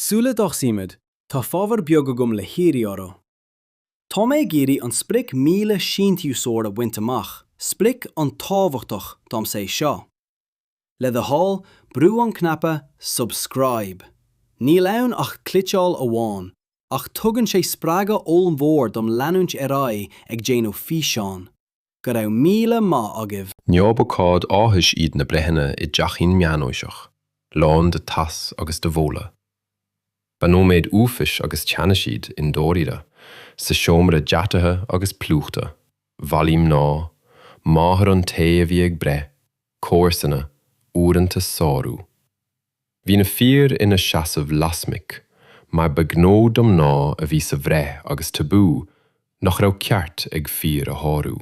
Sula dtosaímid, tá fabhar beag agam le hiarraidh oraibh. Tá mé ag iarraidh an sprioc 1,000 síntiúsóir a bhaint amach, sprioc an-tábhachtach domsa é seo. Le do thoil, brú an cnaipe 'Subscribe'. Níl ann ach cliceáil amháin, ach tugann sé spreagadh ollmhór dom leanúint ar aghaidh ag déanamh físeán. Go raibh míle maith agaibh! Níorbh ócáid áthais iad na breitheanna i dteachín meánaoiseach, lán de taos agus de bholadh. Ba nóiméid uafáis agus teannais iad i ndáiríre, sa seomra deataithe agus plúchta, bhailigh mná, máthair an té a bhí ag breith, comharsana, uaireanta sárú. Bhí na fir ina seasamh lasmuigh, mar ba ghnó do mhná a bhí sa bhreith agus tabú nach raibh ceart ag fir a shárú.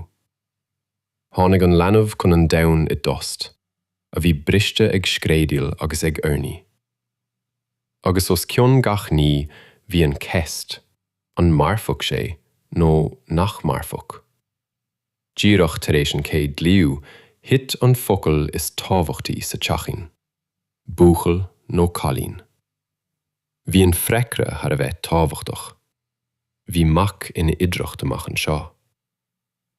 Tháinig an leanbh chun an domhain i dtost, a bhí briste ag screadaíl agus ag urnaí. Agus os cionn gach ní bhí an cheist, an mairfeadh sé nó nach mairfeadh? Díreach tar éis an chéad ghlaoigh, thit an focal is tábhachtaí sa teachín. Buachaill nó cailín? Bhí an freagra thar a bheith tábhachtach. Bhí mac ina oidhreacht amach anseo.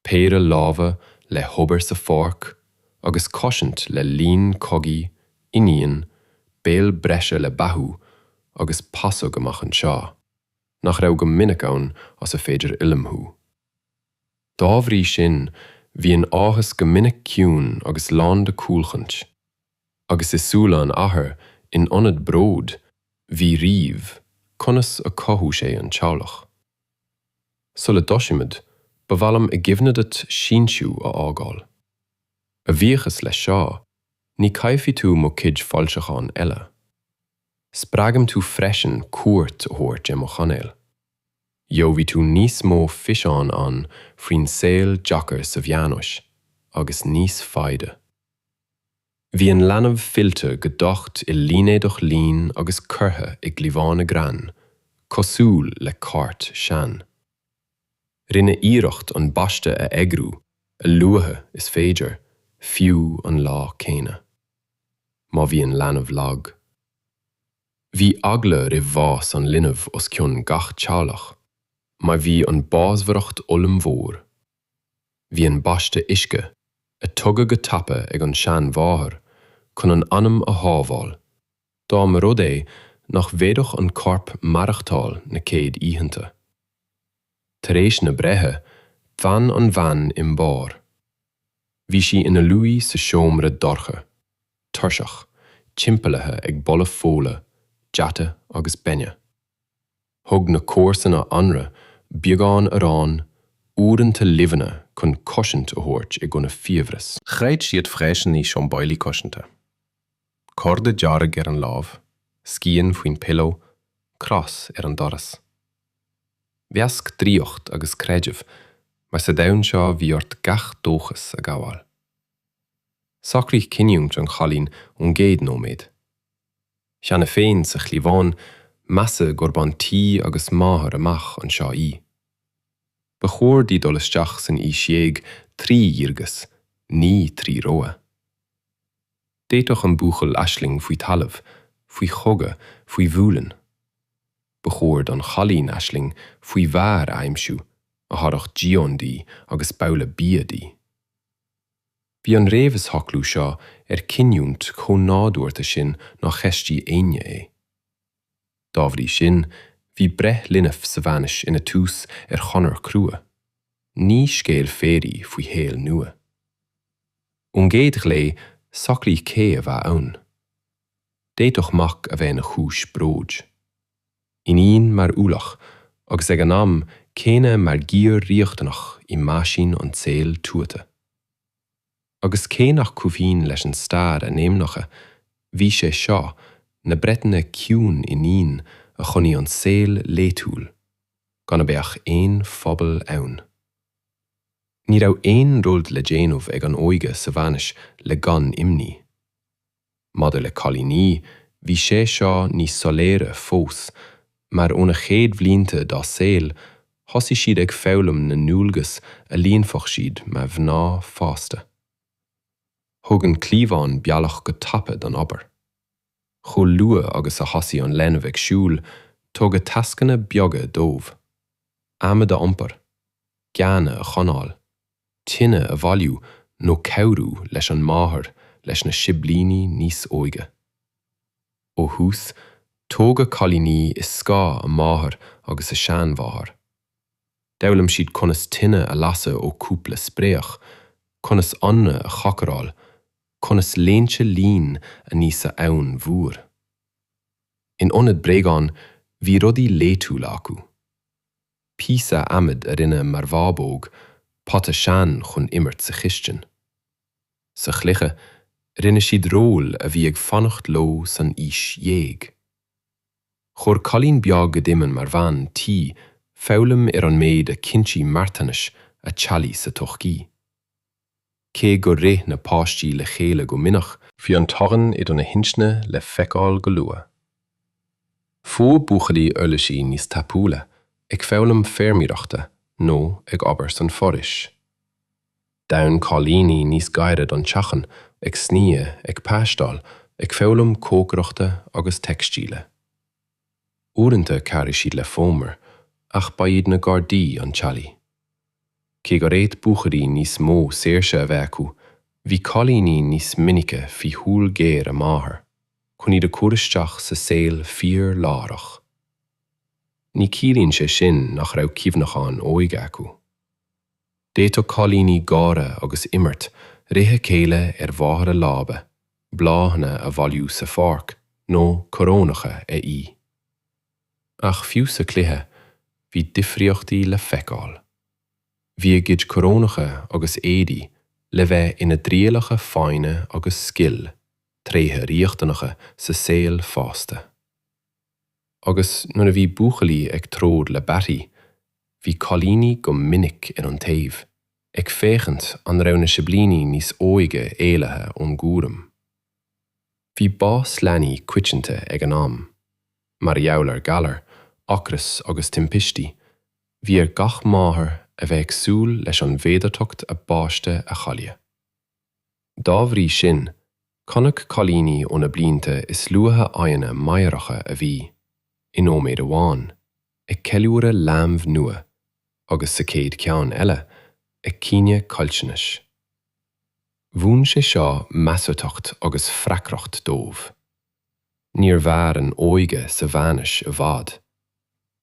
Péire lámha le hobair sa pháirc agus cosaint le linn cogaidh, iníon, béal breise le beathú agus pasog amach anseo, nach raibh go minic ann as a féidir ullmhú. Dá bhrí sin, bhí an áthas go minic ciúin agus lán de chúlchaint. Agus i súile an athar, in ionad bróid, bhí ríomh, conas a chothódh sé an teaghlach. Sula dtosaímid, ba mhaith liom i gcuimhne duit síntiú a fhágáil. A bhuíochas leis seo, ní caillfidh tú mo chuid foilseachán eile. Spreagaim tú freisin cuairt a thabhairt ar mo chainéal. Gheobhaidh tú níos mó fiseán ann faoin saol deacair sa mheánaois, agus níos faide. Bhí an leanbh fillte go docht i línéadach lín agus curtha i gcliabhán i gcrann, cosúil le cairt sean. Rinneadh iarracht an baisteadh a eagrú a luaithe is féidir, fiú an lá céanna. Má bhí an leanbh lag. Bhí eagla roimh bhás an linbh os cionn gach teaghlach, mar bhí an básmhaireacht ollmhór. Bhí an baisteadh uisce, a tugadh go tapa ag an seanmháthair, chun an anam a shábháil, dá mba rud é nach bhféadfadh an corp maireachtáil na chéad oícheanta. Tar éis na breithe, d'fhan an bhean i mbarr. Bhí sí ina luí sa seomra dorcha, tuirseach, timpeallaithe ag boladh fola, deata agus bainne. Thug na comharsana anraith, beagán aráin, uaireanta luibheanna chun cosaint a thabhairt i gcoinne fiabhras. Chreid siad freisin i siombailí cosanta. Corda dearg ar an lámh, scian faoin pillow, cros ar an doras. Mheasc draíocht agus creideamh, mar sa domhan seo bhí ort gach dóchas a ghabháil. Socraíodh cinniúint an chailín ón gcéad nóiméad. Cheana féin sa chliabhán, measadh gurb bean tí agus máthair amach anseo í. Ba chóir di dul isteach san aois dhéag trí dhíograis, ní trí rogha. D'fhéadfadh an buachaill aisling faoi talamh, faoi chogadh, faoi mhúileann. Ba chóir don chailín aisling faoi bhfear a aimsiú a thabharfadh díon di agus babhla bia di. Bhí an réamhshocrú seo ar cinniúint chomh nádúrtha sin nár cheistigh éinne é. Dá bhrí sin, bhí breith linbh sa mheánaois ina tús ar chonair chrua, ní scéal fairy faoi shaol nua. Ón gcéad ghlao, socraíodh cé a bheadh ann. D'fhéadfadh mac a bheith ina chúis bróid. Iníon mar ualach agus ag an am céanna mar ghiar riachtanach i meaisín an tsaoil tuata. Agus cé nach cuimhin leis an stair a n-ainmneacha, bhí sé seo, na breitheanna ciúin iníon a choinnigh an saol laethúil, gan a bheadh aon phobal ann. Ní raibh aon rud le déanamh ag an óige sa mheánaois le gan imní. Maidir le cailíní, bhí sé seo níos soiléire fós, mar óna chéad bhlianta dá saol, thosaigh siad ag foghlaim na ndualgas a líonfadh siad mar mhná fásta. Thug an cliabhán bealach go tapa don obair. Chomh luath agus a thosaigh an leanbh ag siúl, tugadh tascanna beaga dóibh, adhmad a iompar, geanna a choinneáil, tine a bhailiú nó cabhrú leis an máthair leis na siblíní níos óige. Ó thús, tógadh cailíní i scáth a máthar agus a seanmháthar. D'fhoghlaim siad conas tine a lasadh ó chúpla spréach, conas anraith a chócaráil, conas léinte lín a ní sa abhainn mhór. In ionad bréagán, bhí rudaí laethúla acu. Píosa adhmaid a rinneadh mar bhábóg, pota sean chun imirt sa chistin. Sa chluiche, rinne siad róil a bhí ag fanacht leo san aois dhéag. Chuir cailín beag a d'imir mar bhean tí foghlaim ar an méid a chinntigh marthanais a teaghlaigh sa todhchaí. Cé gur rith na páistí le chéile go minic, bhí an teorainn idir na hinscní le feiceáil go luath. Fuair buachaillí uirlisí níos tapúla ag foghlaim feirmeoireachta nó ag obair san foraois. D'fhan cailíní níos gaire don teachín, ag snoíodh, ag paisteáil, ag foghlaim cócaireachta agus teicstíle. Uaireanta chabhraigh siad le fómhar, ach ba iad na gardaí an teaghlaigh. Cé gur fhéad buachaillí níos mó saoirse a bheith acu, bhí cailíní níos minice faoi shúil ghéar a máthar, chun iad a chur isteach sa saol fíor-láithreach. Ní chiallaíonn sé sin nach raibh cuimhneacháin óige acu. D'fhéadfadh cailíní gáire agus imirt, rith a chéile ar mhachaire láibe, bláthanna a bhailiú sa pháirc nó corónacha a fhí. Ach fiú sa chluiche, bhí difríochtaí le feiceáil. Bhí a gcuid corónacha agus éadaí le bheith ina dtrialacha foighne agus scil, tréithe riachtanacha sa saol fásta. Agus nuair a bhí buachaillí ag troid le bataí, bhí cailíní go minic ar an taobh, ag féachaint an raibh na siblíní níos óige éalaithe ón gcúram. Bhí bás leanaí coitianta ag an am. Mar gheall ar ghalair, ocras agus timpistí, bhí ar gach máthair a bheith ag súil leis an bhféidearthacht a bpáiste a chailleadh. Dá bhrí sin, chonaic cailíní ó na blianta is luaithe aghaidheanna meidhreacha a bhí, i nóiméad amháin, ag ceiliúradh leanbh nua agus sa chéad cheann eile, ag caoineadh caillteanais. Mhúin sé seo measarthacht agus freagracht dóibh. Níor mhair an óige sa mheánaois i bhfad.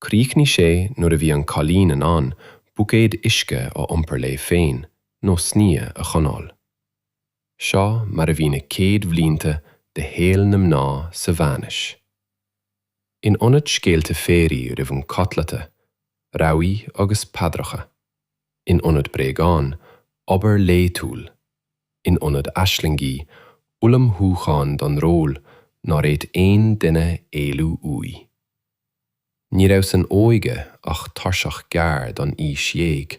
Chríochnaigh sé nuair a bhí an cailín in ann buicéad uisce a iompar léi féin nó snoíodh a choinneáil. Seo mar a bhí na chéad bhlianta de shaol na mná sa mheánaois. In ionad scéalta fairy roimh an codlata, rabhaidh agus paidreacha. In ionad bréagán, obair laethúil. In ionad aislingí, ullmhúchán don ról nár fhéad aon duine éalú uaidh. Ní raibh san óige ach tairseach ghearr don aois dhéag,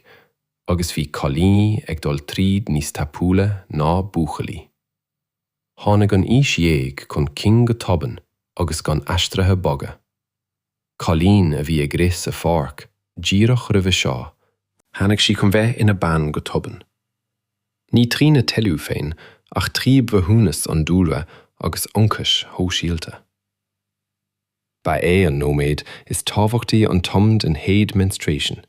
agus bhí cailíní ag dul tríd níos tapúla ná buachaillí. Tháinig an aois dhéag chun cinn go tobann agus gan aistrithe boga. Cailín a bhí ag rith sa pháirc díreach roimhe seo, tháinig sí chun bheith ina bean go tobann. Ní trína toiliú féin ach trí bhreithiúnas an dúlra agus ionchais shóisialta. Ba é an nóiméad is tábhachtaí an t-am den chéad menstruation.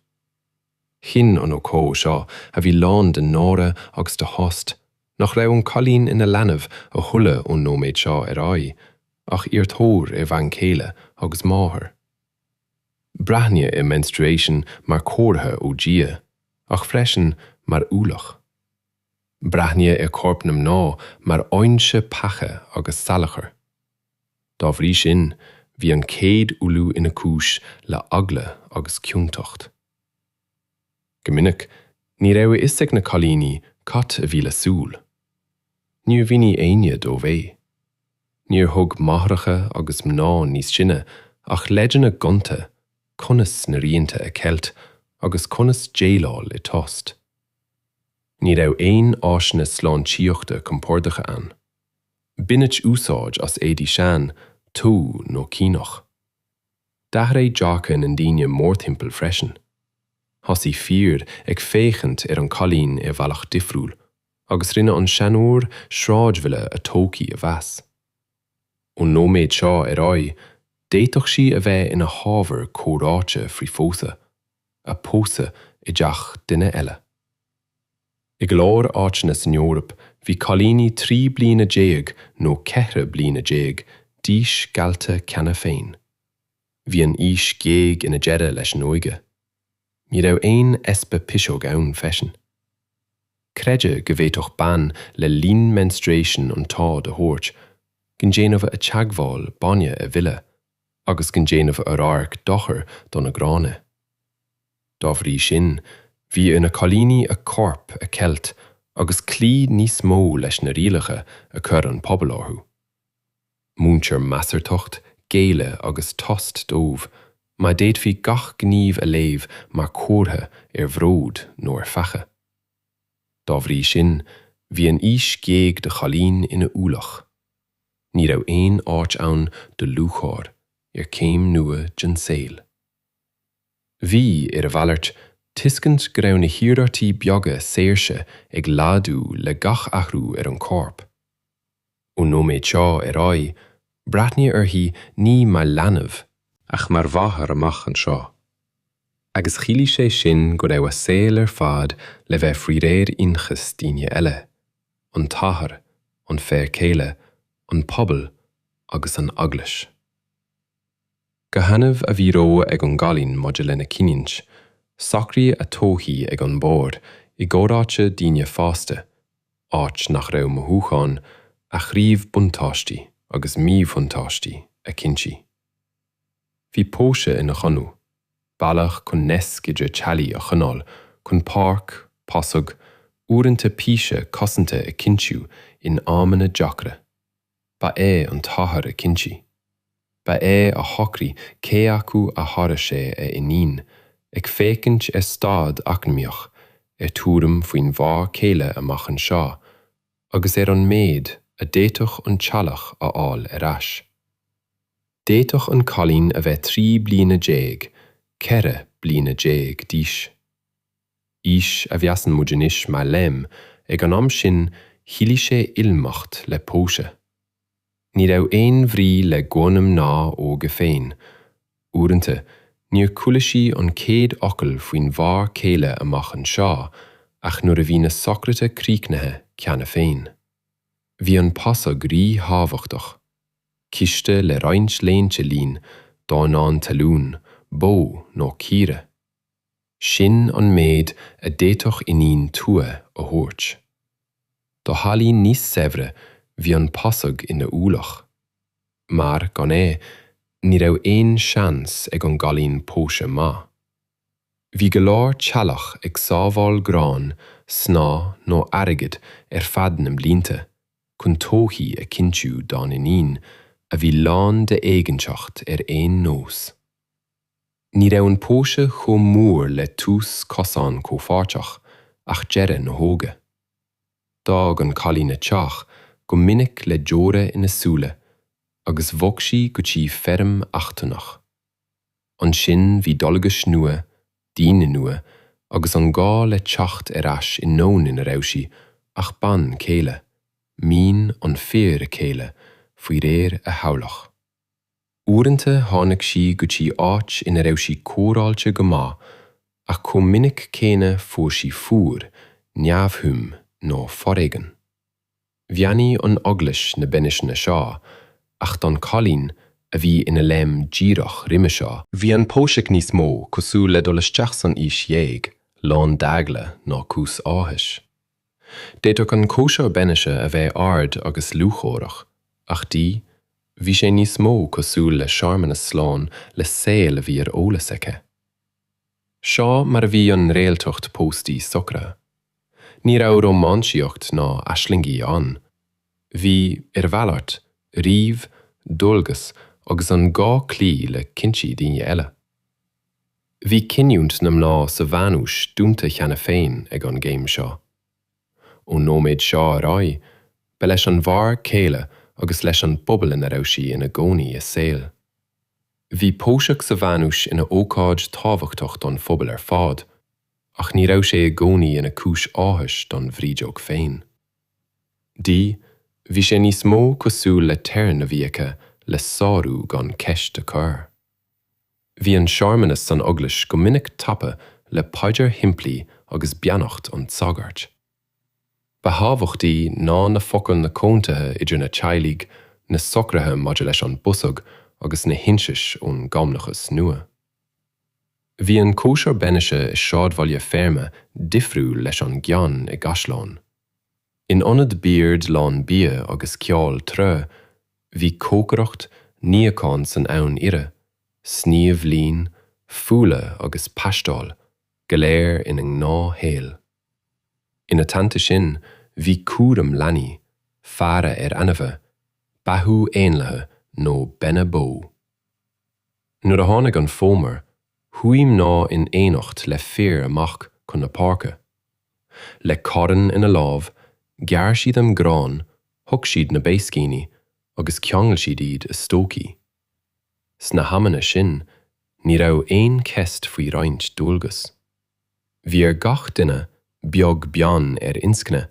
Chinn an ócáid seo, a bhí lán de náire agus de thost, nach raibh an cailín ina leanbh a thuilleadh ón nóiméad seo ar aghaidh, ach iarrthóir ar bhean chéile agus máthair. Breathnaíodh ar menstruation mar chomhartha ó Dhia, ach freisin mar ualach. Breathnaíodh ar chorp na mná mar fhoinse peaca agus salachar. Dá bhrí sin, bhí an chéad fhuiliú ina cúis le heagla agus ciontacht. Go minic, ní raibh a fhios ag na cailíní cad a bhí le súil. Níor mhínigh éinne dóibh é. Níor thug máithreacha agus mná níos sine ach leideanna gonta conas na rianta a cheilt agus conas déileáil i dtost. Ní raibh aon áiseanna sláintíochta compordacha ann. Baineadh úsáid as éadaí sean, tuí nó caoineach. D'athraigh dearcadh na ndaoine mórthimpeall freisin. Thosaigh fir ag féachaint ar an chailín ar bhealach difriúil agus rinne an seanóir sráidbhaile a todhchaí a mheas. Ón nóiméad seo ar aghaidh, d'fhéadfadh sí a bheith ina hábhar comhráite faoi phósadh, a pósadh i dteach duine eile. I go leor áiteanna san Eoraip bhí cailíní 13 bliana nó 14 bliana d'aois geallta cheana féin. Bhí an aois ghéag ina deireadh leis an óige. Ní raibh aon easpa piseog ann freisin. Creideadh go bhféadfadh bean le linn menstruation an t-ádh a thabhairt, go ndéanfadh a teagmháil bainne a mhilleadh agus go ndéanfadh a radharc dochar do na gránna. Dá bhrí sin, bhí ar na cailíní a corp a cheilt agus cloí níos mó leis na rialacha a chuir an pobal orthu. Múintear measarthacht, géilleadh agus tost dóibh, mar d'fhéadfaí gach gníomh a léamh mar chomhartha ar bhród nó ar pheaca. Dá bhrí sin, bhí an aois ghéag do chailín ina ualach. Ní raibh aon áit ann do lúcháir ar chéim nua den saol. Bhí, ar a mhalairt, tuiscint go raibh na hiarmhairtí beaga saoirse ag laghdú le gach athrú ar an chorp. Ón nóiméad seo ar aghaidh, breathnaíodh uirthi ní mar leanbh, ach mar mháthair amach anseo, agus chiallaigh sé sin go raibh a saol ar fad le bheith faoi réir ionchas daoine eile, an t-athair, an fear céile, an pobal agus an eaglais. Go hannamh a bhí rogha ag an gcailín maidir lena cinniúint, socraíodh a todhchaí ag an mbord i gcomhráite daoine fásta, áit nach raibh mothúcháin ach ríomh buntáistí agus míbhuntáistí a cinntí. Bhí pósadh ina chonradh, bealach chun naisc idir teaghlaigh a choinneáil, chun páirc, pósadh, uaireanta píosa cosanta a chinntiú in amanna deacra. Ba é an t-athair a chinntigh. Ba é a shocraigh cé acu a thabharfadh sé a iníon, ag féachaint ar staid eacnamaíoch, ar tuairim faoin bhfear céile amach anseo, agus ar an méid a d'fhéadfadh an teaghlach a fháil ar ais. D'fhéadfadh an cailín a bheith 13 bliana, 14 bliana d'aois. Aois a mheasann muid anois mar léim, ag an am sin chiallaigh sé ullmhacht le pósadh. Ní raibh aon bhrí le guth na mná óga féin. Uaireanta, níor chuala sí an chéad fhocal faoin bhfear céile amach anseo ach nuair a bhí na socruithe críochnaithe cheana féin. Bhí an pósadh ríthábhachtach. Ciste le roinnt léinte lín, dornán talún, bó nó caora. Sin an méid a d'fhéadfadh iníon tuaithe a thabhairt. Do theaghlaigh níos saibhre bhí an pósadh ina ualach, mar, gan é, ní raibh aon seans ag an gcailín pósadh maith. Bhí go leor teaghlach ag sábháil grán, snáth nó airgead ar feadh na mblianta chun todhchaí a chinntiú dá n-iníon a bhí lán d'éiginnteacht ar aon nós. Ní raibh an pósadh chomh mór le tús cosán comhpháirteach ach deireadh na hóige. D'fhág an cailín a teach go minic le deora ina súile agus bhog sí go dtí feirm eachtrannach. Ansin bhí dualgais nua, daoine nua agus an gá le teacht ar ais i ndomhan ina raibh sí ach bean chéile, mian an fir a chéile faoi réir a theaghlach. Uaireanta tháinig sí go dtí áit ina raibh sí cóireáilte go maith ach chomh minic céanna fuair sí fuar, neamhshuim nó foréigean. Bheannaigh an Eaglais na bainiseanna seo ach don chailín, a bhí ina léim díreach roimhe seo, bhí an pósadh níos mó cosúil le dul isteach san aois dhéag lán d'eagla ná cúis áthais. D'fhéadfadh an cóisir bainise a bheith ard agus lúcháireach, ach di, bhí sé níos mó cosúil le searmanas slán le saol a bhí ar eolas aici. Seo mar a bhí an réaltacht póstaí socraithe. Ní raibh rómánsaíocht ná aislingí ann. Bhí, ar a mhalairt, ríomh, dualgas agus an gá cloí le cinntí daoine eile. Bhí cinniúint na mná sa mheánaois dúnta cheana féin ag an gcéim seo. Ón nóiméad seo ar aghaidh, ba leis an bhfear céile agus leis an bpobal ina raibh sí ina gcónaí a saol. Bhí pósadh sa mheánaois ina ócáid tábhachtach don phobal ar fad, ach ní raibh sé i gcónaí ina cúis áthais don bhrídeog féin. Di, Bhí sé níos mó cosúil le teorainn a bhí aici le sárú gan ceist a chur. Bhí an searmanas san eaglais go minic tapa le paidir shimplí agus beannacht an tsagairt. Ba thábhachtaí ná na focail na comhaontuithe idir na teaghlaigh, na socruithe maidir leis an bpósadh agus na hionchais ón gcamlachas nua. Bhí an cóisir bainise i sráidbhaile feirme difriúil leis an gceann i gcaisleán. In ionad boird lán bia agus ceol trom, bhí cócaireacht, níochán san abhainn oighir, sníomh lín, fualadh agus paisteáil, go léir ina ngnáthshaol. Ina theannta sin, bhí cúram leanaí, faire ar ainmhithe, beathú éanlaithe nó beanna bó. Nuair a tháinig an fómhar, chuaigh mná in éineacht le fir amach chun na páirce. Le carn ina lámh, ghearr siad an grán, thug siad na béiscíní agus cheangail siad iad i stócaí. Sna hamanna sin, ní raibh aon cheist faoi roinnt dualgas. Bhí ar gach duine, beag beann ar inscne,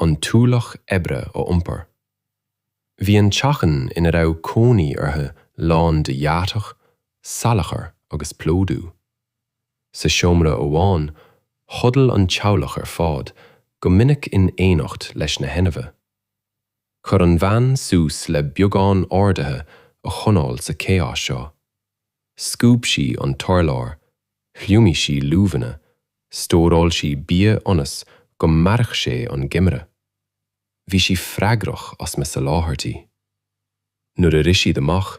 an t-ualach oibre a iompar. Bhí an teachín ina raibh cónaí orthu lán de dheatach, salachar agus plódú. Sa seomra amháin, chodail an teaghlach ar fad, go minic in éineacht leis na hainmhithe. Chuir an bhean suas le beagán ordaithe a choinneáil sa chaos seo. Scuab sí an t-urlár, thriomaigh sí luibheanna, stóráil sí bia ionas go mairfeadh sé an geimhreadh. Bhí sí freagrach as na soláthairtí. Nuair a rith siad amach,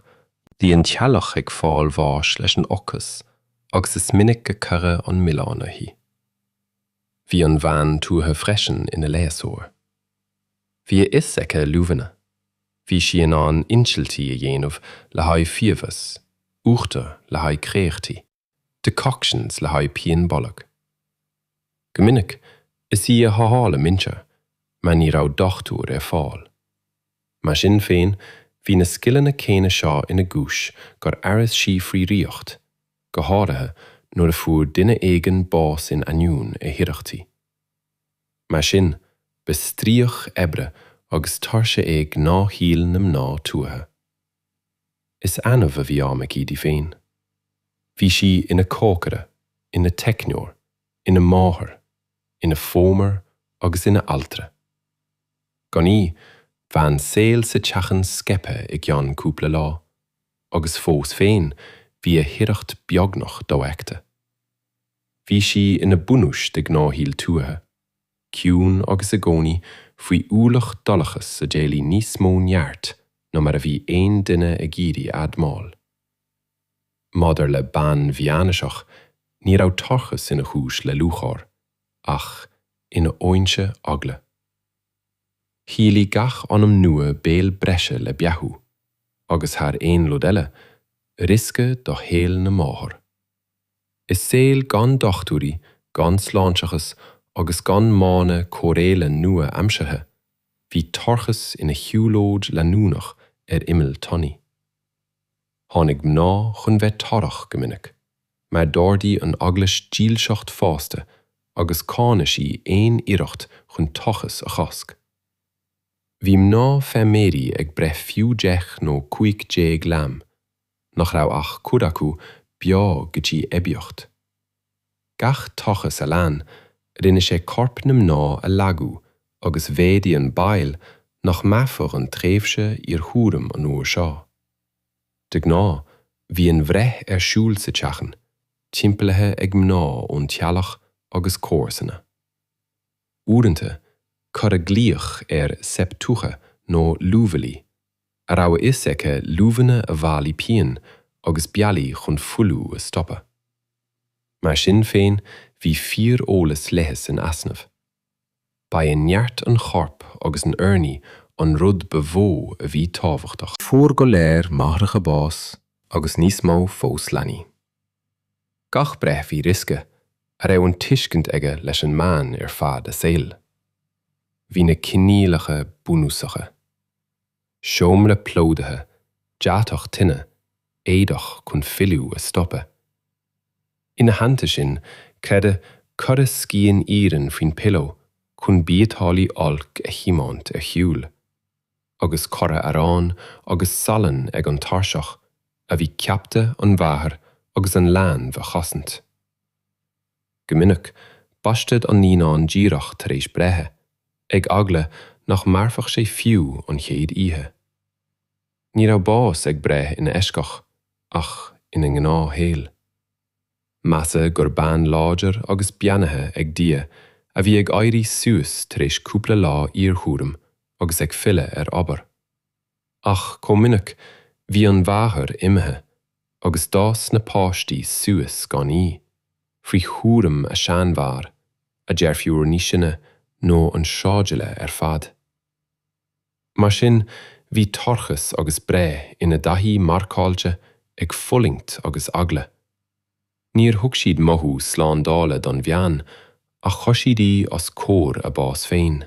bhí an teaghlach ag fáil bháis leis an ocras agus is minic a cuireadh an milleán uirthi. Bhí an bhean tuaithe freisin ina leigheasóir. Bhí a fhios aici luibheanna. Bhí sí in ann insiltí a dhéanamh le haghaidh fiabhras, uachtar le haghaidh créachtaí. decoctions le haghaidh pian boilg. Go minic, is í a thátháil a muintir mar ní raibh dochtúir ar fáil. Mar sin féin, bhí na scileanna céanna seo ina gcúis gur éirigh sí faoi dhraíocht, go háirithe nuair a fuair duine éigin bás in ainneoin a hiarrachtaí. Mar sin, ba stríoc oibre agus tuirse é gnáthshaol na mná tuaithe. Is annamh a bhí am aici di féin. Bhí sí ina cócaire, ina teicneoir, ina máthair, ina feirmeoir agus ina altra. Gan í, bheadh an saol sa teachín scaipthe i gceann cúpla lá, agus fós féin bhí a hoidhreacht beagnach dofheicthe. Bhí sí ina bunús de ghnáthshaol tuaithe. ciúin agus i gcónaí faoi ualach dólachais a d'éiligh níos mó neart ná mar a bhí aon duine ag iarraidh a admháil. Maidir le bean mheánaoiseach, ní raibh toircheas ina chúis le lúcháir, ach ina fhoinse eagla. Chiallaigh gach anam nua béal breise le beathú, agus thar aon rud eile, riosca do shaol na máthar. I saol gan dochtúirí, gan sláinteachas agus gan modhanna cóireála nua-aimseartha, bhí toircheas ina shiúlóid leanúnach ar imeall tanaí. Tháinig mná chun bheith torrach go minic, mar d'ordaigh an eaglais dílseacht phásta agus cáineadh sí aon iarracht chun toircheas a chosc. Bhí mná feirmeoirí ag breith fiú 10 nó 15 leanbh, nach raibh ach cuid acu beo go dtí aibíocht. Gach toircheas a lean, rinne sé corp na mná a lagú agus mhéadaigh an baol nach mairfeadh an tréimhse iarchúraim an uair seo. De ghnáth, bhí an bhreith ar siúl sa teachín, timpeallaithe ag mná ón teaghlach agus comharsana. Uaireanta, cuireadh glaoch ar sept tuaithe nó luibheolaí, a raibh a fhios aici luibheanna a mheallfaidh pian agus bealaí chun fuiliú a stopadh. Mar sin féin, bhí fíor-eolas leighis in easnamh. Ba é neart an choirp agus an urnaí an rud ba mhó a bhí tábhachtach. Fuair go leor máithreacha bás agus níos mó fós leanaí. Gach breith bhí riosca, a raibh an tuiscint aige leis an mbean ar feadh a saoil. Bhí na coinníollacha bunúsacha. Seomra plódaithe, deatach tine, éadach chun fuiliú a stopadh. Ina theannta sin, creideadh, cuireadh scian iarainn faoin pillow chun biotáillí olc a thiomáint ar shiúl. agus cuireadh arán agus salann ag an tairseach a bhí ceaptha an mháthair agus an leanbh a chosaint. Go minic, baisteadh an naíonán díreach tar éis breithe, ag eagla nach mairfeadh sé fiú an chéad oíche. Ní raibh bás ag breith ina eisceacht, ach ina ngnáthshaol. Measadh gur bean láidir agus beannaithe ag Dia a bhí ag éirí suas tar éis cúpla lá iarchúraim agus ag filleadh ar obair. Ach chomh minic, bhí an mháthair imithe agus d'fhás na páistí suas gan í, faoi chúram a seanmháthar, a deirfiúr níos sine nó an sráidbhaile ar fad. Mar sin, bhí toircheas agus breith ina dtaithí marcáilte ag fulaingt agus eagla. Níor thug siad mothú slándála don bhean ach chuir siad í os comhair a bás féin.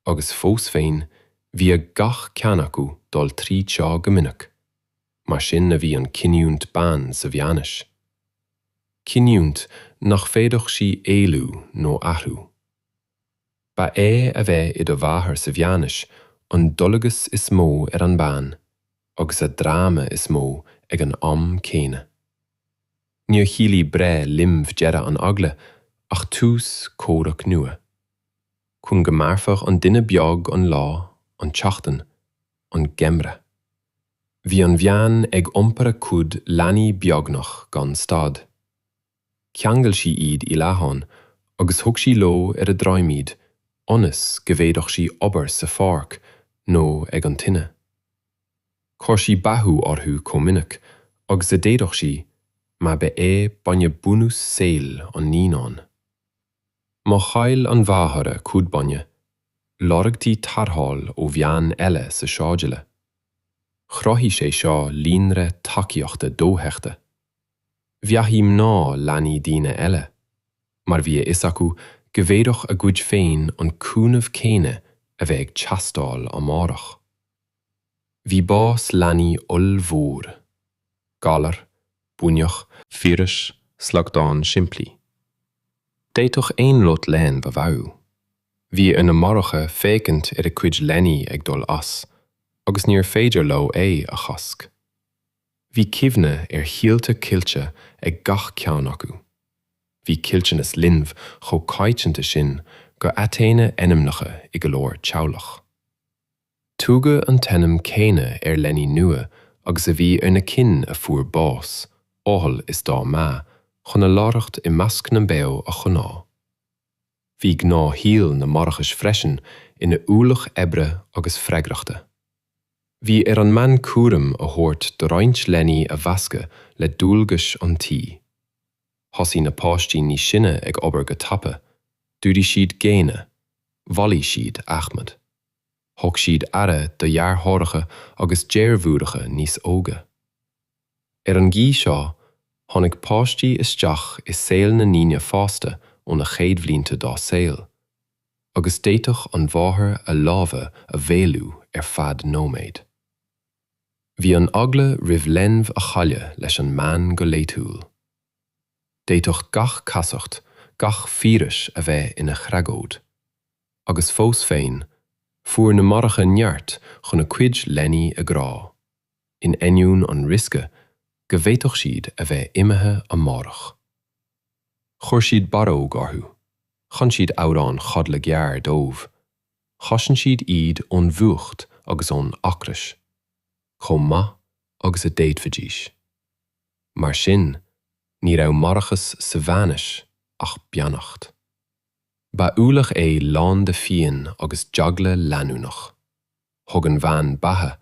Agus fós féin, bhí ar gach ceann acu dul tríd seo go minic. Mar sin a bhí an chinniúint ban sa mheánaois. Cinniúint nach bhféadfadh sí éalú nó athrú. Ba é a bheith i do mháthair sa mheánaois an dualgas is mó ar an mbean agus a dráma is mó ag an am céanna. Níor chiallaigh breith linbh deireadh an eagla ach tús comhrac nua. Chun go mairfeadh an duine beag an lá, an tseachtain, an geimhreadh. Bhí an bhean ag iompar a cuid leanaí beagnach gan stad. Cheangail sí iad i leatháin agus thug sí leo ar a droim iad ionas go bhféadfadh sí obair sa pháirc nó ag an tine. Chuir sí beathú orthu chomh minic agus a d'fhéadfadh sí mar ba é bainne bunús saoil an naíonáin. Má chaill an mháthair a cuid bainne, lorgtaí tarrtháil ó bhean eile sa sráidbhaile. Chruthaigh sé seo líonra tacaíochta dofheicthe. Bheathaigh mná leanaí daoine eile, mar bhí a fhios acu go bhféadfadh a gcuid féin an cúnamh céanna a bheith ag teastáil amárach. Bhí bás leanaí ollmhór. Galar, buinneach, Víreas, slaghdán simplí. D'fhéadfadh aon lot leanbh a mharú. Bhí ar na máithreacha féachaint ar a gcuid leanaí ag dul as agus níorbh féidir leo é a chosc. Bhí cuimhne ar shaolta caillte ag gach ceann acu. Bhí caillteanas linbh chomh coitianta sin gur athsheinneadh ainmneacha i go leor teaghlach. Tugadh an t-ainm céanna ar leanaí nua agus a bhí ar na cinn a fuair bás, amhail is dá mba chun a láithreacht i measc na mbeo a choinneáil. Bhí gnáthshaol na máithreachais freisin ina ualach oibre agus freagrachta. Bhí ar an mbean cúram a thabhairt do roinnt leanaí a mheascadh le dualgais an tí. Thosaigh na páistí níos sine ag obair go tapa, d'fhuadaigh siad géanna, bhailigh siad adhmad. Thug siad aire do dheartháireacha agus deirfiúracha níos óige. Ar an gcaoi seo, tháinig páistí isteach i saol na ndaoine fásta ó na chéad bhlianta dá saol, agus d'fhéadfadh an mháthair a lámha a mhaolú ar feadh nóiméid. Bhí an eagla roimh linbh a chailleadh leis an mbean go laethúil. D'fhéadfadh gach casacht, gach víreas a bheith ina thragóid. Agus fós féin, fuair na máithreacha neart chun a cuid leanaí a ghrá. in ainneoin an riosca go bhféadfadh siad a bheith imithe amárach. Chuir siad barróg orthu, chan siad amhráin chodladh gearr dóibh, chosain siad iad ón bhfuacht agus ón ocras, chomh maith agus a d'fhéadfaidís. Mar sin, ní raibh máithreachas sa mheánaois ach beannacht. Ba ualach é lán de phian agus d'eagla leanúnach. Thug an bhean beatha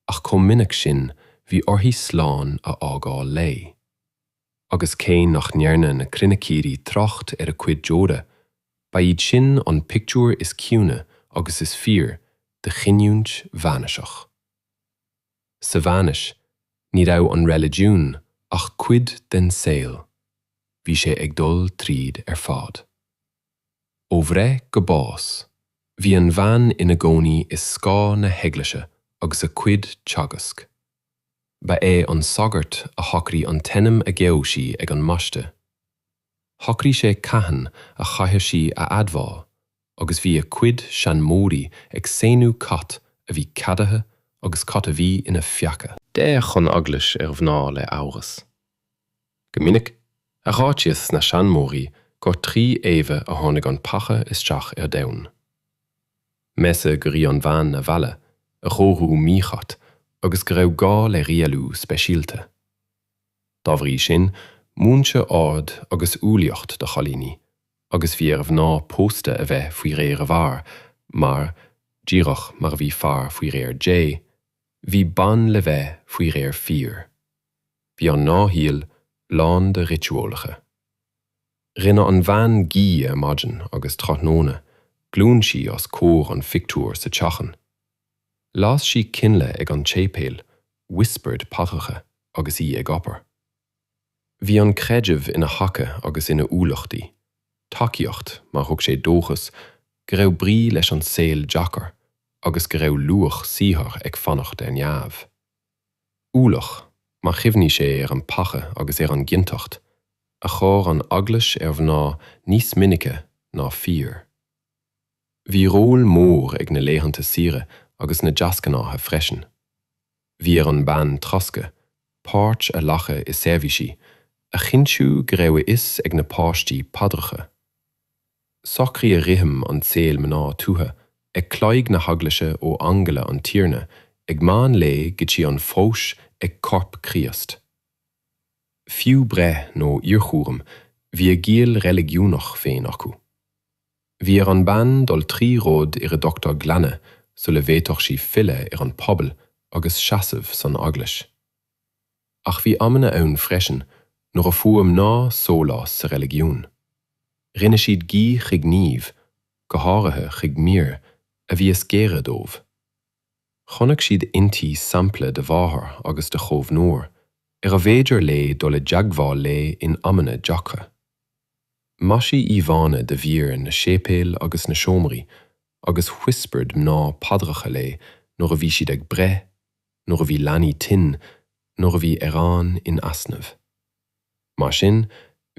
ach chomh minic sin bhí uirthi slán a fhágáil léi. Agus cé nach ndearna na croinicírí trácht ar a cuid deora, ba iad sin an pictiúr is ciúine agus is fíor de chinniúint mheánaoiseach. Sa mheánaois, ní raibh an reiligiún ach cuid den saol, bhí sé ag dul tríd ar fad. Ó bhreith go bás, bhí an bhean ina gcónaí i scáth na heaglaise agus a cuid teagasc. Ba é an sagart a shocraigh an t-ainm a gheobhadh sí ag an mbaisteadh. Shocraigh sé cathain a chaithfeadh sí a admháil agus bhí a cuid seanmóirí ag sainiú cat a bhí ceadaithe agus cad a bhí ina pheaca. D'fhéach an Eaglais ar mhná le amhras. Go minic, áitíodh sna seanmóirí gur trí Éabha a tháinig an peaca isteach ar domhan. Measadh gur í an bhean a mhealladh, a chóiriú mícheart agus go raibh gá le rialú speisialta. Dá bhrí sin, múinteadh ord agus umhlaíocht do chailíní agus bhí ar mhná pósta a bheith faoi réir a bhfear mar, díreach mar a bhí fear faoi réir Dé, bhí bean le bheith faoi réir fir. Bhí an gnáthshaol lán de rituálacha. Rinne an bhean guí ar maidin agus tráthnóna, ghlúin sí os comhair an phictiúir sa teachín. Las sí coinnle ag an tséipéal, whispered paidreacha agus í ag obair. Bhí an creideamh ina thaca agus ina ualach di, tacaíocht mar thug sé dóchas go raibh brí leis an saol deacair agus go raibh luach saothair ag fanacht ar neamh. Ualach, mar chuimhnigh sé ar an bpeaca agus ar an gciontacht, a chuir an Eaglais ar mhná níos minice ná fir. Bhí ról mór ag na laethanta saoire agus na deasghnátha freisin. Bhí ar an mbean troscadh, páirt a ghlacadh i seirbhísí, a chinntiú go raibh a fhios ag na páistí paidreacha. Socraíodh rithim an tsaoil mná tuaithe ag cloig na heaglaise ó Aingeala an Tiarna ag meán lae go dtí an pharóis ag Corp Críost. Fiú breith nó iarchúram bhí a gciall reiligiúnach féin acu. Bhí ar an bean dul trí rud ar a dtugtar glanadh sula bhféadfadh sí filleadh ar an pobal agus seasamh san eaglais. Ach bhí amanna ann freisin nuair a fuair mná sólás sa reiligiún. Rinne siad guí chuig naoimh, go háirithe chuig Muire, a bhí is gaire dóibh. Chonaic siad inti sampla de mháthair agus de chaomhnóir, ar a bhféidir léi dul i dteagmháil léi in amanna deacra. Maisíodh íomhánna de Mhuire na séipéil agus na seomraí agus whispered mná paidreacha léi nuair a bhí siad ag breith, nuair a bhí leanaí tinn, nuair a bhí arán in easnamh. Mar sin,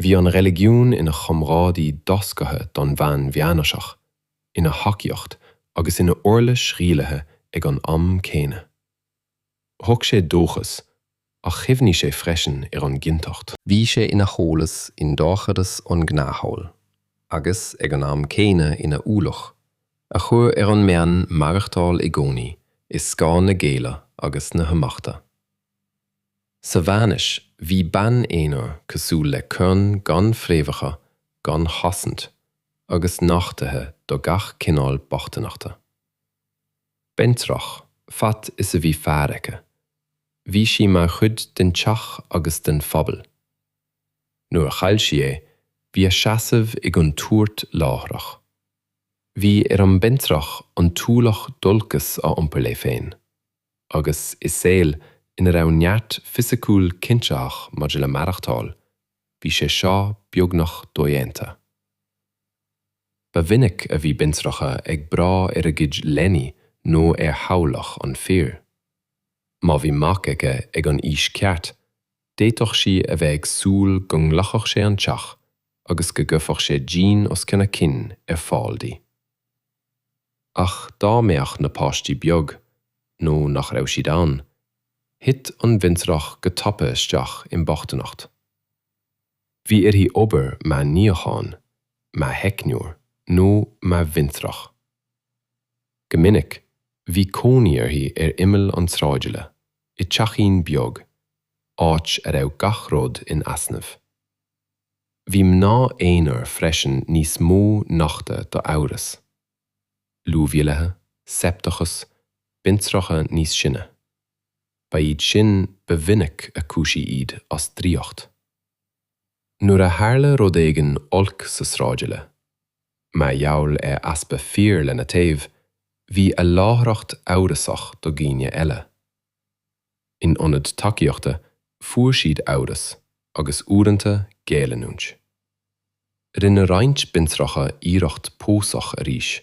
bhí an reiligiún ina chomrádaí doscartha don bhean mheánaoiseach, ina thacaíocht agus ina uirlis rialaithe ag an am céanna. Thug sé dóchas, ach chuimhnigh sé freisin ar an gciontacht. Bhí sé ina sholas i ndorchadas an ghnáthshaoil, agus ag an am céanna ina ualach, a chuir ar an mbean maireachtáil i gcónaí i scáth na géilleadh agus na himeachta. Sa mheánaois bhí bean aonair cosúil le corn gan fréamhacha, gan chosaint, agus nochtaithe do gach cineál bochtaineachta. Baintreach, fad is a bhí fear aici, bhí sí mar chuid den teach agus den phobal. Nuair a chaill sí é, bhí a seasamh i gcontúirt láithreach. Bhí ar an mbaintreach an t-ualach dualgas a iompar léi féin, agus i saol ina raibh neart fisiciúil cinntitheach maidir le maireachtáil, bhí sé seo beagnach dodhéanta. Ba mhinic a bhí baintreacha ag brath ar a gcuid leanaí nó ar theaghlach an fir. Má bhí mac aici ag an aois cheart, d'fhéadfadh sí a bheith ag súil go nglacfadh sé an teach agus go gcuirfeadh sé díon os cionn a cinn ar fáil di. Ach dá mbeadh na páistí beag, nó nach raibh siad ann, thit an bhaintreach go tapa isteach i mbochtaineacht. Bhí uirthi obair mar níochán, mar theicneoir nó mar bhaintreach. Go minic, bhí cónaí uirthi ar imeall an tsráidbhaile, i dteachín beag, áit a raibh gach rud in easnamh. Bhí mná aonair freisin níos mó nochta do amhras, luathbhealaithe, seicteachas, baintreacha níos sine. Ba iad sin ba mhinic a cúisíodh iad as draíocht. Nuair a tharla rud éigin olc sa sráidbhaile, mar gheall ar easpa fir lena taobh, bhí a láithreacht amhrasach do dhaoine eile. In ionad tacaíochta, fuair siad amhras agus uaireanta géilleanúint. Rinne roinnt baintreacha iarracht pósadh arís,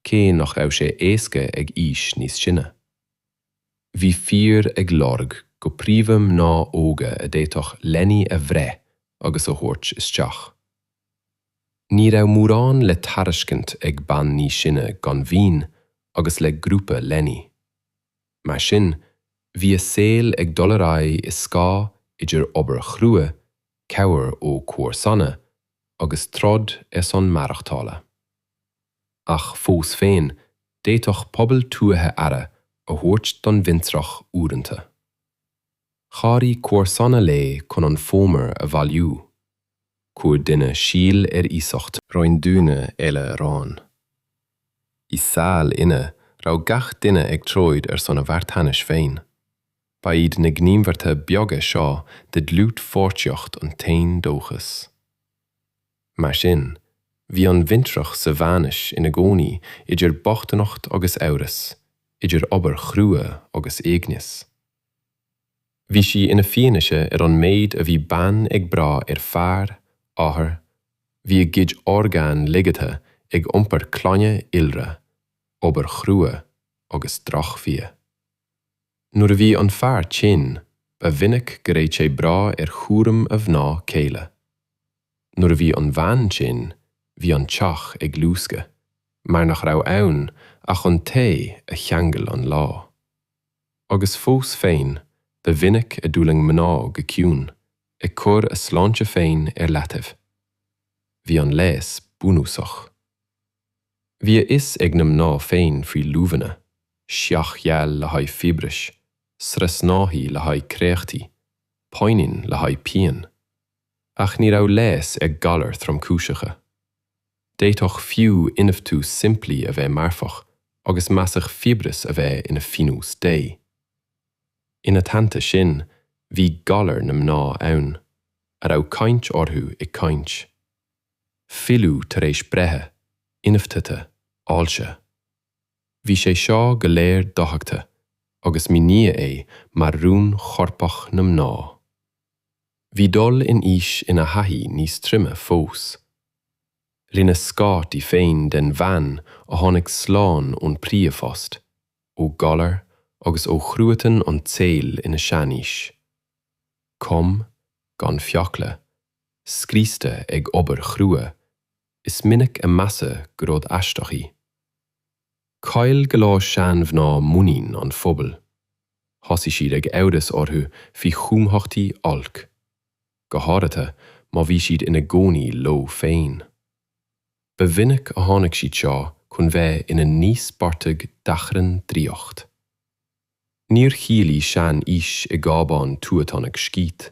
cé nach raibh sé éasca ag aois níos sine. Bhí fir ag lorg go príomha mná óga a d'fhéadfadh leanaí a bhreith agus a thabhairt isteach. Ní raibh mórán le tairiscint ag bean níos sine gan mhaoin agus le grúpa leanaí. Mar sin, bhí a saol ag dul ar aghaidh i scáth idir obair chrua, cabhair ó chomharsana agus troid ar son maireachtála. Ach fós féin, d'fhéadfadh pobail tuaithe aire a thabhairt don bhaintreach uaireanta. Chabhraigh comharsana léi chun an fómhar a bhailiú. Chuir duine síol ar iasacht. Roinn duine eile arán. I saol ina raibh gach duine ag troid ar son a mharthanais féin, ba iad na gníomhartha beaga seo de dhlúthpháirtíocht an t-aon dóchas. Mar sin, bhí an bhaintreach sa mheánaois ina gcónaí idir bochtaineacht agus amhras, idir obair chrua agus éigneas. Bhí sí ina fianaise ar an méid a bhí bean ag brath ar fear, athair, bhí a gcuid orgán ligeadha ag iompar clainne iolra, obair chrua agus drochbhia. Nuair a bhí an fear tinn, ba mhinic go raibh sé brath ar chúram a mhná céile. Nuair a bhí an bhean tinn, bhí an teach ag luascadh, mar nach raibh ann ach an té a cheangail an lá. Agus fós féin, ba mhinic a d'fhulaing mná go ciúin, ag cur a sláinte féin ar leataobh. Bhí an leigheas bunúsach. Bhí a fhios ag na mná féin faoi luibheanna, sceach gheal le haghaidh fiabhrais, sraith snáithí le haghaidh créachtaí, poinín le haghaidh pian. Ach ní raibh leigheas ar ghalair thromchúiseacha. D'fhéadfadh fiú ionfhabhtú simplí a bheith marfach agus measadh fiabhras a bheith ina phionós Dé. Ina theannta sin, bhí galair na mná ann, a raibh caint orthu i gcaint. Fuiliú tar éis breithe, ionfhabhtuithe, ailse. Bhí sé seo go léir dothuigthe agus míníodh é mar rún chorpach na mná. Bhí dul in aois ina thaithí níos troime fós. Rinneadh scáth di féin den bhean a tháinig slán ón bpríomhphost, ó ghalar agus ó chruatan an tsaoil ina seanaois. Chúng, gan fiacla, scriosta ag obair chrua, is minic a measadh gur rud aisteach í. Chaill go leor seanmhná muinín an phobail. Thosaigh siad ag amhras orthu faoi chumhachtaí oilc, go háirithe má bhí siad ina gcónaí leo féin. Ba mhinic a tháinig siad seo chun bheith ina n-íospartaigh d'achrann draíocht. Níor chiallaigh sean-aois i gcábán tuatánach scíth.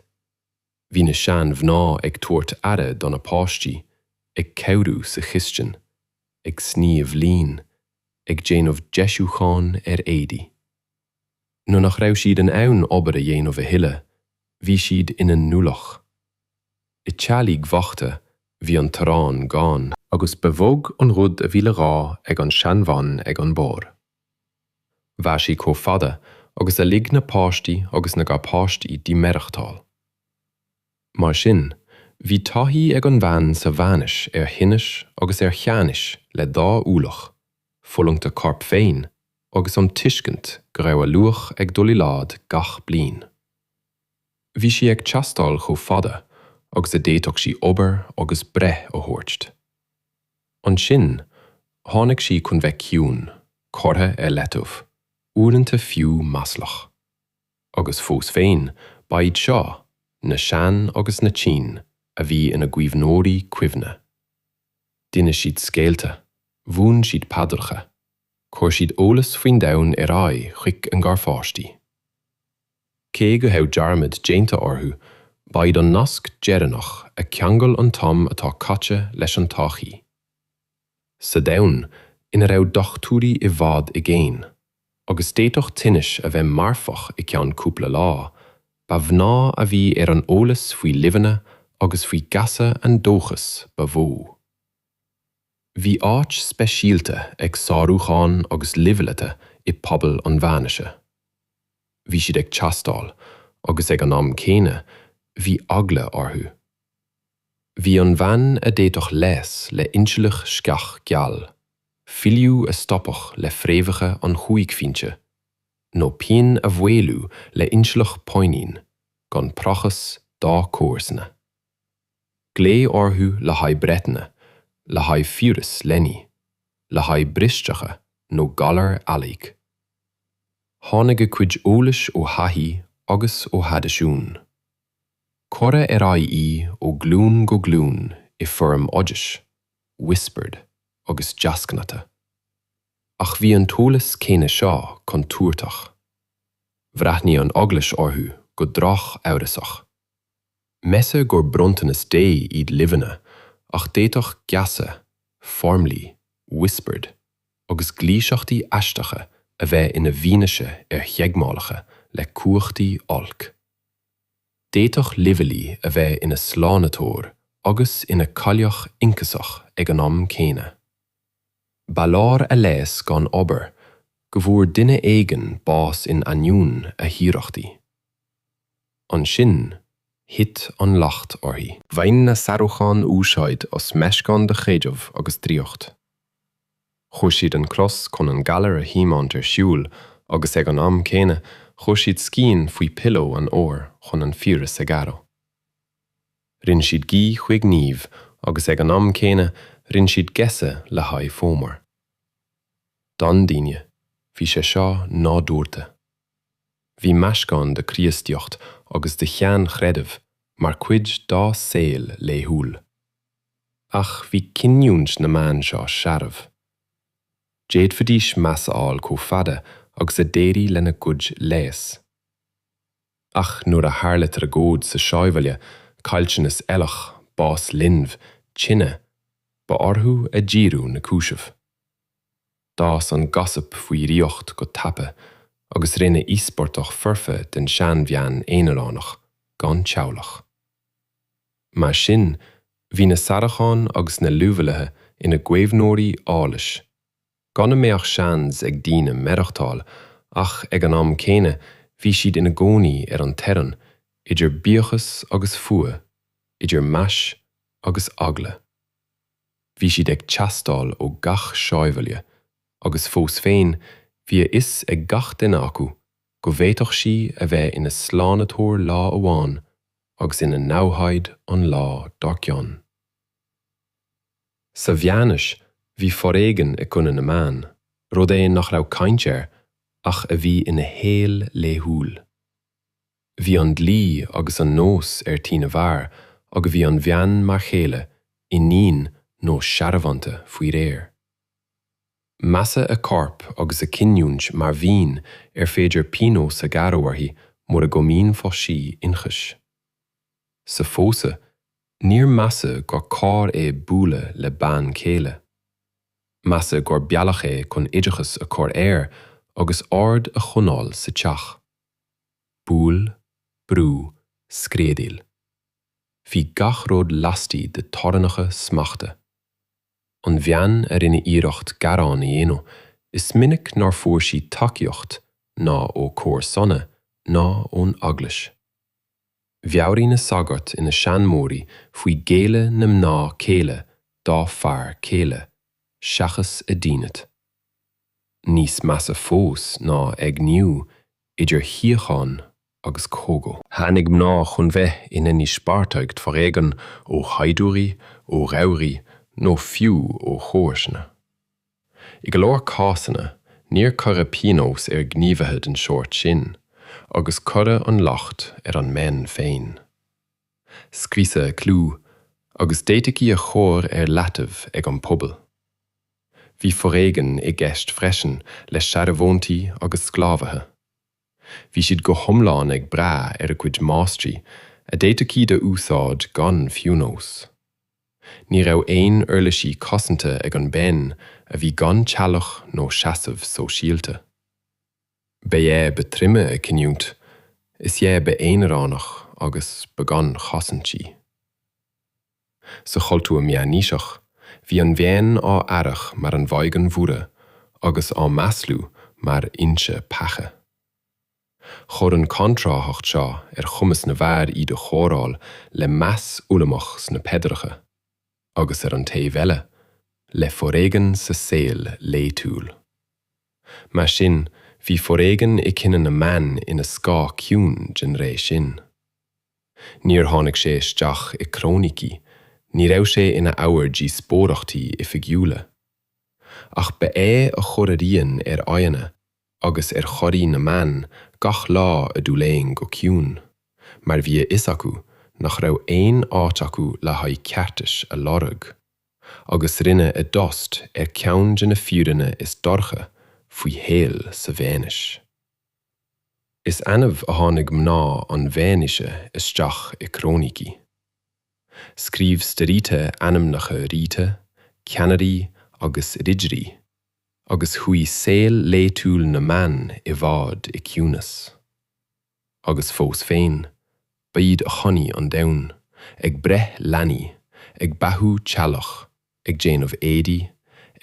Bhí na seanmhná ag tabhairt aire do na páistí, ag cabhrú sa chistin, ag sníomh lín, ag déanamh deisiúcháin ar éadaí. Nuair nach raibh siad in ann obair a dhéanamh a thuilleadh, bhí siad ina n-ualach. I dteaghlaigh bhochta, bhí an t-arán gann. Agus ba bheag an rud a bhí le rá ag an seanbhean ag an bord. Mhair sí chomh fada agus a lig na páistí agus na garpháistí di maireachtáil. Mar sin, bhí taithí ag an bhean sa mheánaois ar thinneas agus ar sheanaois le dá ualach, fulaingt a corp féin agus an tuiscint go raibh a luach ag dul i laghad gach bliain. Bhí sí ag teastáil chomh fada agus a d'fhéadfadh sí obair agus breith a thabhairt. Ansin, tháinig sí chun bheith ciúin, curtha ar leataobh, uaireanta fiú maslach. Agus fós féin, ba iad seo, na sean agus na tinn, a bhí ina gcaomhnóirí cuimhne. D'inis siad scéalta, mhúin siad paidreacha, Chuir siad eolas faoin domhan ar aghaidh chuig a ngarpháistí. Cé go raibh dearmad déanta orthu, ba iad an nasc deireanach a cheangail an t-am atá caite leis an todhchaí. Sa domhan ina raibh dochtúirí i bhfad i gcéin, agus d'fhéadfadh tinnis a bheith marfach i gceann cúpla lá, ba mhná a bhí ar an eolas faoi luibheanna agus faoi gheasa an dóchas ba mhó. Bhí áit speisialta ag sárúchán agus luibhleata i bpobal an mheánaoise. Bhí siad ag teastáil agus ag an am céanna bhí eagla orthu. Bhí an bhean a d'fhéadfadh leigheas le instealladh sceach geal, fuiliú a stopadh le fréamhacha an chúigphointe, nó pian a mhaolú le instealladh poinín gan praghas dá comharsana. Glaodh orthu le haghaidh breitheanna, le haghaidh fiabhras leanaí, le haghaidh bristeacha nó galar eallaigh. Tháinig a cuid eolais ó thaithí agus ó thraidisiún. Cuireadh ar aghaidh í ó ghlúin go glúin i bhfoirm oidis, whispered, agus deasghnátha. Ach bhí an t-eolas céanna seo contúirteach. Bhreathnaigh an Eaglais orthu go drochamhrasach. Measadh gur bronntanas Dé iad luibheanna ach d'fhéadfadh geasa, foirmlí, whispered, agus gluaiseachtaí aisteacha a bheith ina bhfianaise ar theagmhálacha le cumhachtaí oilc. D'fhéadfadh luibheolaí a bheith ina slánaitheoir agus ina chailleach ionchasach ag an am céanna. Ba leor a leigheas gan obair go bhfuair duine éigin bás in ainneoin a hiarrachtaí. Ansin, thit an locht uirthi. Bhain na Saracháin úsáid as meascán de chreideamh agus draíocht. Chuir siad an cros chun an galar a thiomáint ar shiúl agus ag an am céanna chuir siad scian faoi pillow an óir chun an fiabhras a ghearradh. Rinne siad guí chuig naoimh agus ag an am céanna rinne siad geasa le haghaidh fómhair. Don daoine, bhí sé seo nádúrtha. Bhí meascán de Chríostaíocht agus de sheanchreideamh mar chuid dá saol laethúil. Ach bhí cinniúint na mban seo searbh. D'fhéadfaidís meas a fháil chomh fada agus a d'éirigh lena gcuid leigheas. Ach nuair a tharla tragóid sa sáibhile, caillteanas eallach, bás linbh, tine, ba orthu a díriú na cúisimh. D'fhás an gossip faoi dhraíocht go tapa agus rinneadh íospartach foirfe den seanbhean aonaránach gan teaghlach. Mar sin, bhí na Saracháin agus na luibheolaithe ina gcaomhnóirí eolais, gan a mbeadh seans ag daoine maireachtáil ach ag an am céanna bhí siad ina gcónaí ar an teorainn idir buíochas agus fuath, idir meas agus eagla. Bhí siad ag teastáil ó gach sáibhile agus fós féin bhí a fhios ag gach duine acu go bhféadfadh sí a bheith ina slánaitheoir lá amháin agus ina namhaid an lá dár gcionn. Sa mheánaois bhí foréigean i gcoinne na mban, rud é nach raibh caint air ach a bhí ina shaol laethúil. Bhí an dlí agus an nós ar tí na bhfear agus bhí an bhean mar chéile, iníon nó searbhónta faoi réir. Measadh a corp agus a cinniúint mar mhaoin ar féidir pionós a ghearradh uirthi mura gcomhlíonfadh sí ionchais. Sa phósadh, níor measadh gur coir é bualadh le bean chéile. Measadh gur bealach é chun oideachas a chur air agus ord a choinneáil sa teach. Buail, brú, screadaíl. Bhí gach rud laistigh de theorainneacha smachta. An bhean a rinne iarracht gearán a dhéanamh, is minic nár fuair sí tacaíocht ná ó chomharsana ná ón eaglais. Mheabhraigh na sagairt ina seanmóirí faoi ghéilleadh na mná céile dá fear céile, seachas a dínit. Níos measa fós ná éigniú idir shíocháin agus chogadh. Tháinig mná chun bheith ina n-íospartaigh d'fhoréigean ó shaighdiúirí, ó raimhrí nó fiú ó chomharsana. I go leor cásanna, níor cuireadh pionós ar ghníomhaithe den sórt sin, agus cuireadh an locht ar an mbean féin. Scriosadh a clú, agus d'fhéadfaí í a chur ar leataobh ag an bpobal. Bhí foréigean i gceist freisin le searbhóntaí agus sclábhaithe. Bhí siad go hiomlán ag brath ar a gcuid máistrí, a d'fhéadfadh iad a úsáid gan phionós. Ní raibh aon uirlisí cosanta ag an mbean a bhí gan teaghlach nó seasamh sóisialta. Ba é ba troime a cinniúint, is ea ba aonaránach agus ba gan chosaint í. Sa chultúr meánaoiseach, bhí an bhean á adhradh mar an Mhaighdean Mhuire agus á maslú mar fhoinse peaca. Chuir an chontrárthacht seo ar chumas na bhfear iad a chóireáil le meas urramach sna paidreacha, agus ar an taobh eile, le foréigean sa saol laethúil. Mar sin, bhí foréigean i gcoinne na mban ina scáth ciúin den ré sin. Níor tháinig sé isteach i gcróinicí, ní raibh sé ina ábhar díospóireachtaí oifigiúla. Ach ba é a chuir a rian ar aghaidheanna. Agus ar chorraí na mban gach lá a d'fhulaing go ciúin, mar bhí a fhios acu nach raibh aon áit acu le haghaidh ceartais a lorg, agus rinne a dtost ar cheann de na fírinní is dorcha faoi shaol sa Mheánaois. Is annamh a tháinig mná an Mheánaoise isteach i gcróinicí. Scríobh staraithe ainmneacha ríthe, ceannairí agus ridirí, agus chuaigh saol laethúil na mban i bhfad i gciúnas. Agus fós féin, ba iad a choinnigh an domhan, ag breith leanaí, ag beathú teaghlach, ag déanamh éadaí,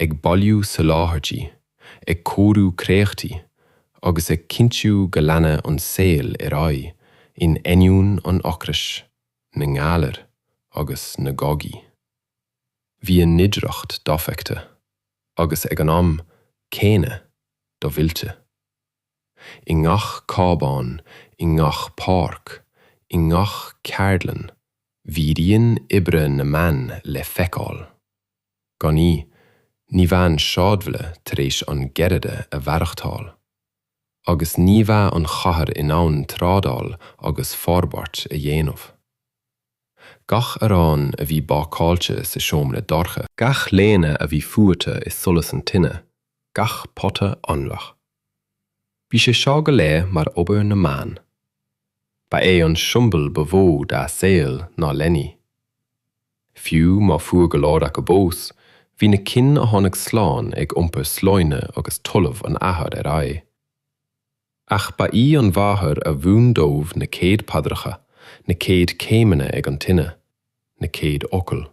ag bailiú soláthairtí, ag cóiriú créachtaí, agus ag cinntiú go leanadh an saol ar aghaidh in ainneoin an ocrais, na ngalar agus na gcogaí. Bhí a n-oidhreacht dofheicthe, agus ag an am céanna domhillte. I ngach cábán, i ngach páirc, i ngach ceardlann, bhí rian oibre na mban le feiceáil. Gan í, ní bheadh an sráidbhaile tar éis an geimhreadh a mhaireachtáil, agus ní bheadh an chathair in ann trádáil agus forbairt a dhéanamh. Gach arán a bhí bácáilte sa seomra dorcha. Gach léine a bhí fuaite i solas an tine, gach pota anraith. Bhí sé seo go léir mar obair na mban. Ba é an siombail ba mhó dá saol ná leanaí. Fiú má fuair go leor acu bás, bhí na cinn a tháinig slán ag iompar sloinne agus talamh an athar ar aghaidh. Ach ba í an mháthair a mhúin dóibh na chéad paidreacha, na chéad chéimeanna ag an tine, na chéad fhocail.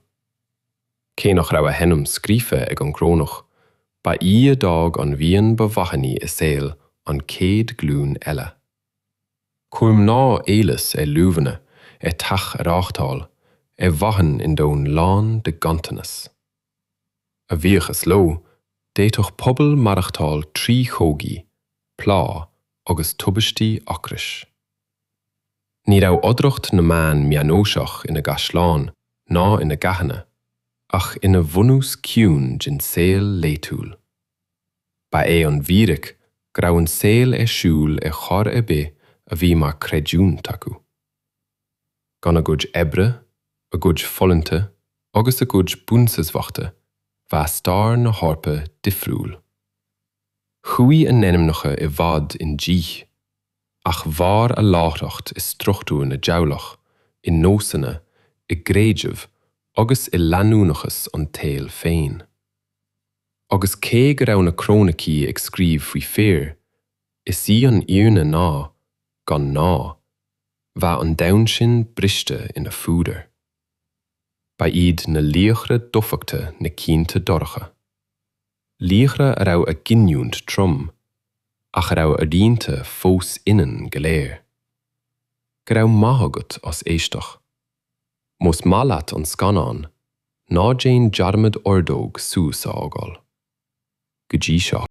Cé nach raibh a hainm scríofa ag an gcrónach, ba í a d'fhág an mhian ba mhaithne i saol an chéad ghlúin eile. Chuir mná eolas ar luibheanna, ar theach a reáchtáil, ar mhaithin i ndomhan lán de ghanntanas. A bhuíochas leo, d'fhéadfadh pobal maireachtáil trí chogaí, plá agus tubaistí ocrais. Ní raibh oidhreacht na mban meánaoiseach ina gcaisleáin ná ina gcathanna, ach ina bhunús ciúin den saol laethúil. Ba é an fhíric go raibh an saol ar siúl ar chor ar bith a bhí mar chreidiúint acu. Gan a gcuid oibre, a gcuid fulaingte agus a gcuid buanseasmhachta bheadh stair na hEorpa difriúil. Chuaigh a n-ainmneacha i bhfad i ndíth, ach mhair a láithreacht i struchtúr na dteaghlach, i nósanna, i gcreideamh agus i leanúnachas an tsaoil féin. Agus cé go raibh na cróinicí ag scríobh faoi fir, is í an fhírinne ná, gan mná, bheadh an domhan sin briste ina phúdar. Ba iad na laochra dofheicthe na cianta dorcha. Laochra a raibh a gcinniúint trom, ach a raibh a rianta fós ionainn go léir. Go raibh maith agat as éisteacht. Más maith leat an scannán, ná déan dearmad ordóg suas a fhágáil. Go dtí seo.